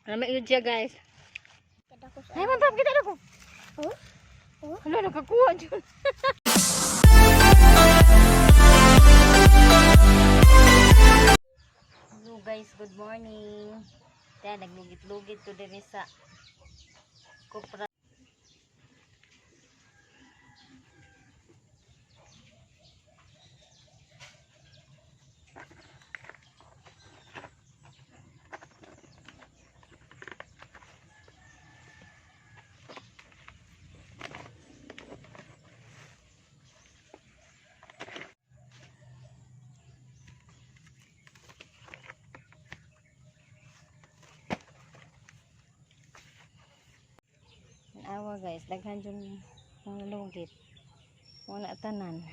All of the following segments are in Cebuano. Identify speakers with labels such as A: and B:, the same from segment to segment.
A: Lami yun siya, guys.
B: Kada ko sa
A: Ay, mantap kita na ko.
B: Oh? Oh?
A: Hala, nakakuha dyan. Hello guys, good morning. Kaya naglugit-lugit ko din sa Kupra. Awa guys, daghan jud mga lugit. Wala tanan.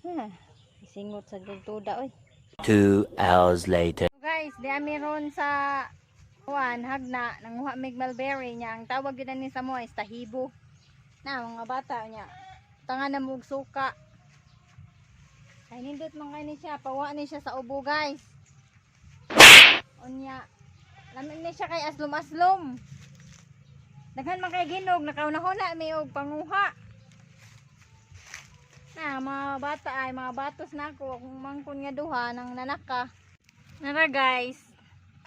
A: Ha, isingot sa tuda oy.
C: 2 hours later.
A: Guys, di ami ron sa kuan hagna nanguha mig mulberry niya. Ang tawag gyud ani sa mo is tahibo. Na mga bata niya. Tanga na mo og suka. Ay nindot man kay ni siya, pawa ni siya sa ubo, guys. Unya, lami ni siya kay aslom-aslom. Daghan man kay ginog, nakaunahuna mi og panguha. Na mga bata ay mga batos na ako akong mangkon nga duha nang nanaka. Nara guys.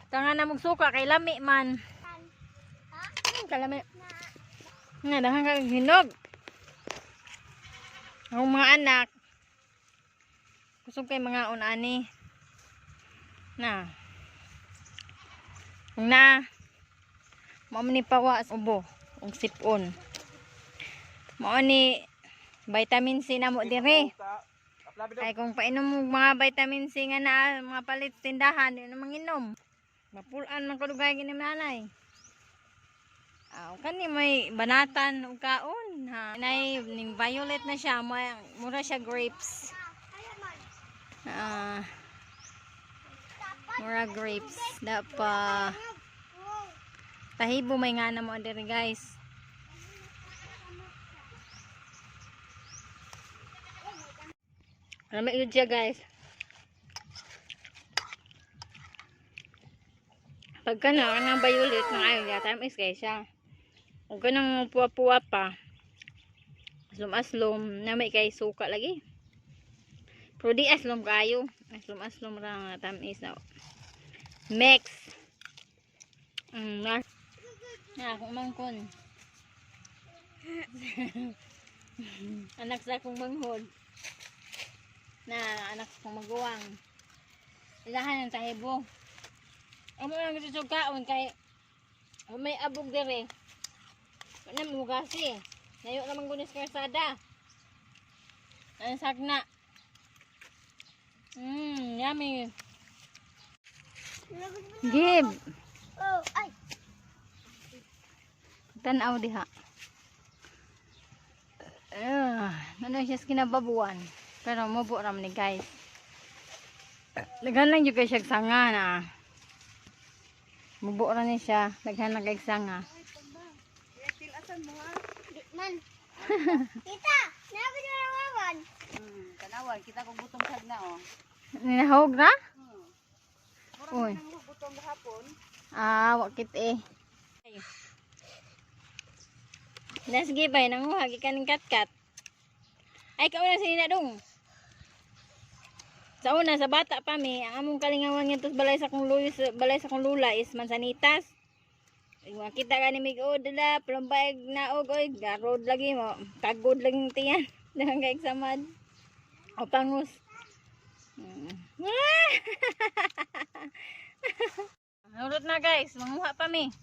A: Tanga na mugsuka kay lami man. Kalami. Nga daghan kay hinog. Ang mga anak. Kusog kay mga unani. Na. Na. Mao man ni pawa sa ubo ug sipon. Mao ni vitamin C na mo dire. Ay kung painom mo mga vitamin C nga na mga palit sa tindahan, di na manginom. Mapulaan man kadugay gini nanay. Aw kani may banatan ug kaon ha. Nay ning violet na siya, may, mura siya grapes. Ah. Mura grapes da pa. Tahibo may nga na mo diri, guys. Lami yun siya, guys. Pagka na, kanang violet ng ayaw niya, tamis kay siya. Huwag ka nang puwa-puwa pa. Aslom-aslom, na may kay suka lagi. Pero di aslom kayo. Aslom-aslom ra nga tamis na. Mix. Na. Na, akong mangkon. Anak sa akong manghod. Na, anak sa akong maguwang. Ilahan ang tahibo. Amo lang gusto sa kaon kay may abog dire. Wala mo gasi. Nayo naman gunis karsada. Ang sakna. Yummy. Give.
B: Oh, ay.
A: Tanaw diha. Ah, ano siya sa kinababuan. Pero mubo ram ni guys. Daghan lang jud kay siya sanga na. Mubo ra ni siya, daghan lang kay sanga.
B: Di man. Tita, nabi na naman.
D: Tanawan, kita kong gutom sad na oh.
A: Ninahog ra?
D: Murag
A: Uy.
D: nang gutom hapon.
A: Ah, wakit eh. Nasige bay nanguha gikan ning katkat. Ay kauna sinina dong. Sa una sa bata pa mi, ang among kalingawan ngadto sa balay sa akong luyo, sa balay sa akong lula is mansanitas. Ay, makita ka ni mig oh, dala plumbay naog oy, garod lagi mo. Kagod lagi ng tiyan. Dahang kay samad. O pangus. Nurot na guys, manguha pa mi.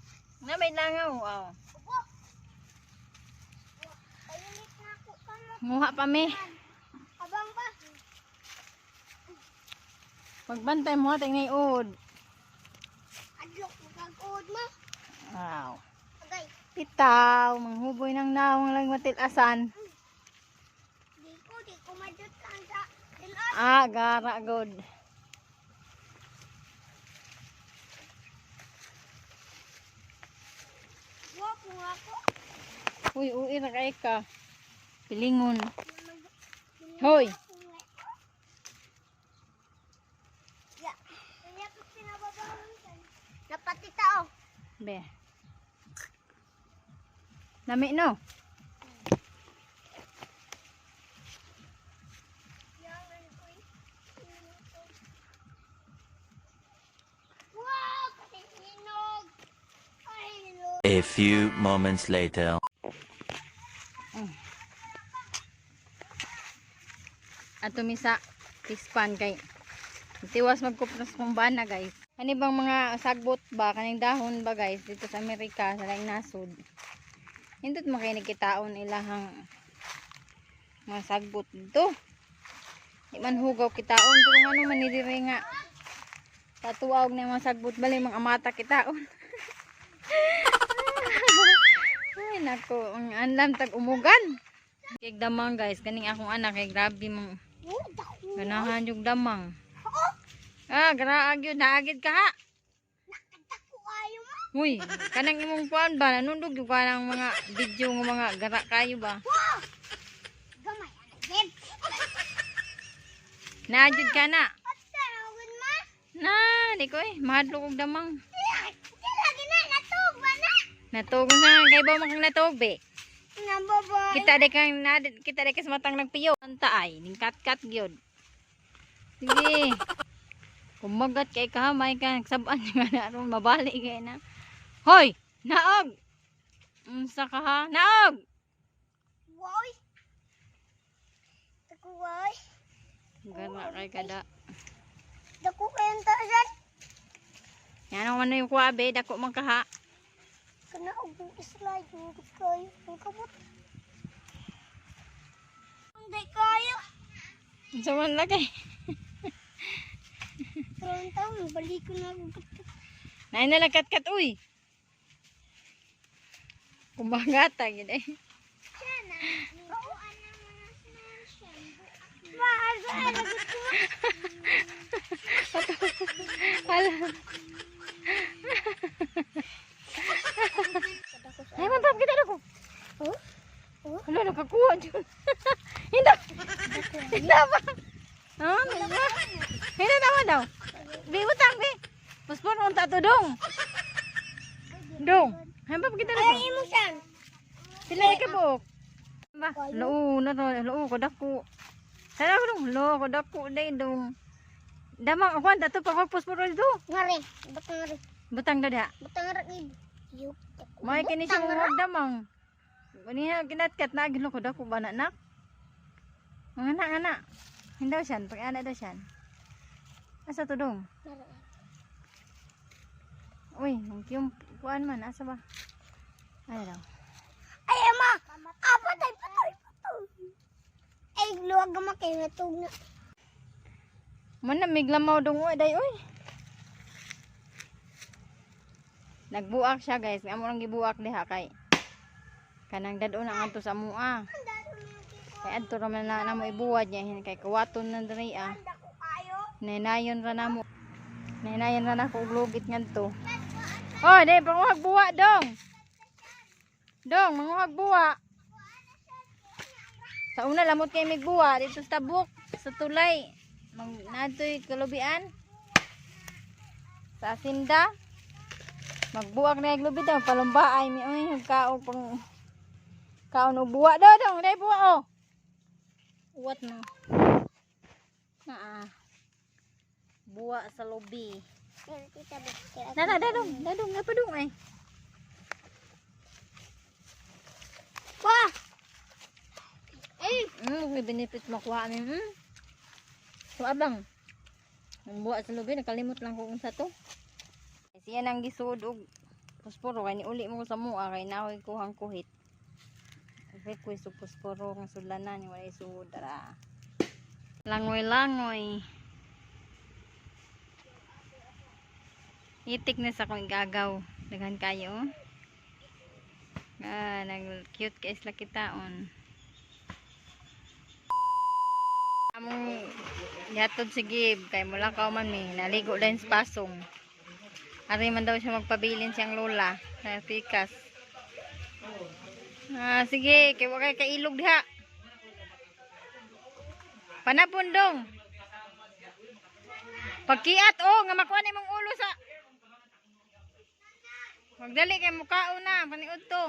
A: Na may langaw. Wow.
B: Painit na ako kamo.
A: Manguha pa mi.
B: Abang ba?
A: Pagbantay mo ating naiud.
B: Adlok mo kag-uod mo.
A: Wow.
B: Agay.
A: Pitaw, manghuboy ng nawang lang matilasan.
B: Di ko madut ang sa dilaan.
A: Ah, gara good.
B: Wapo nga ako.
A: Uy, uwi ra kay ka. Pilingon. Hoy.
B: Ya. Kanya ko pinababawan. Napatita oh.
A: Be. Lami no.
B: Wow, kasi hinog. Ay, lo.
C: A few moments later.
A: Ato mi sa pispan kay tiwas magkupras kong bana, guys. Ani bang mga sagbot ba kaning dahon ba, guys, dito sa Amerika sa laing nasod. Hindot man kay nagkitaon ilahang mga sagbot dito. Di man hugaw kitaon pero ngano man ni diri nga patuawg na mga sagbot bali mga amata kitaon. Ay nako, ang anlam tag umugan. Kay damang, guys, kaning akong anak kay grabe mong
B: Oh, dako.
A: ganahan yung damang. Ah, graag yun. Naagid ka ha.
B: Dako ayo mo.
A: Uy, kanang imong kuan ba? Nanundog yung kanang mga video ng mga gara kayo ba?
B: Wow. Gamay anak gid.
A: Naagid ka na.
B: Asa na ma?
A: Na, di ko eh. Mahadlok og damang.
B: Lagi na natug ba na?
A: Natug na. Kay ba makang natug be?
B: Nababa.
A: Kita di kang na, kita di ka sa matang nagpiyo. Anta ay, ning kat-kat gyud. Sige. Kumagat kay kahamay ka, nagsabaan nga na aron mabali kay na. Hoy, naog. Unsa ka ha? Naog.
B: Wow. Dako ay.
A: Gana kay kada.
B: Dako kayong taasan.
A: Yan ang ano yung kuha be, dako man kaha.
B: Kana og slide ng kayo ang kabot. Hindi kayo.
A: Unsa man lagay.
B: Karon taon balik ko na og
A: Nay na lang kat-kat uy. Kumagata gid eh.
B: Sana. Buuan na mga sinasyan. Mahal ba ang gusto?
A: Hala. Ay man pam kita ko.
B: Oh? Oh?
A: Hala nakakuha jud. Hinda. Hinda ba? Ha? Hinda. Hinda naman daw. Bi utang bi. Paspon unta to dong. Dong. Ay pam kita
B: Ay,
A: ko.
B: imo san.
A: Sila ka buok. Ba, loo na to, loo ko dako. Tara ko dong, loo ko dako day dong. Damang ako anda to pa puspon do.
B: Ngari, butang ngari.
A: Butang daw diha.
B: Butang ngari. Yuk.
A: May kini siya mga damang. Niya kinatkat na gilo ko dako ba na nak. Mga anak anak. Hindaw siyan, pag anak daw siyan. Asa to dong? Uy, ang kiyong kuan man asa ba? Ano daw?
B: Ay, ama. Ah, patay, patay, patay. Ay, luwag ma kayo natug na.
A: Man na miglamaw dong uy day uy. Nagbuak siya, guys. Amo lang gibuak diha kay kanang dad-on ang adto sa mua. Kay adto ra man na namo ibuwad niya hin kay kawaton na diri ah.
B: Dako kayo.
A: Ninayon ra namo. Ninayon ra nako og lugit ngadto. Oh, dai panguhag buwa dong. Dong, manguhag buwa. Sa una lamot kay migbuwa dito sa tabok, sa tulay. Mag naadtoy kalubian. Sa asinda. Magbuak na yung lubi daw, palumbaay mi oy kaon pang kaon og buwa daw dong, dai buwa oh. Uwat no. Naa. Buwa sa lubi.
B: Tita,
A: Na na dadong, dadong nga pa dong ay.
B: Wah! Ay,
A: May benefit makuha mi. So abang. Ang buwa sa lubi nakalimot lang ko kung sa to. Siya nang gisuod og posporo kay niuli mo ko sa mua kay nahoy kuhang kuhit. Request og posporo nga sudlanan ni walay suod dara. Langoy-langoy. Itik na sa akong igagaw. Daghan kayo. Ah, nag cute kay sila kitaon. Among gihatod si Gib kay mula ka man mi naligo din sa pasong. Ari man daw siya magpabilin siyang lola sa pikas. Ah, sige, kay wa kay kailog diha. Panapon dong. Pagkiat oh nga makuha ni imong ulo sa. Magdali kay mukaon na, paniud to.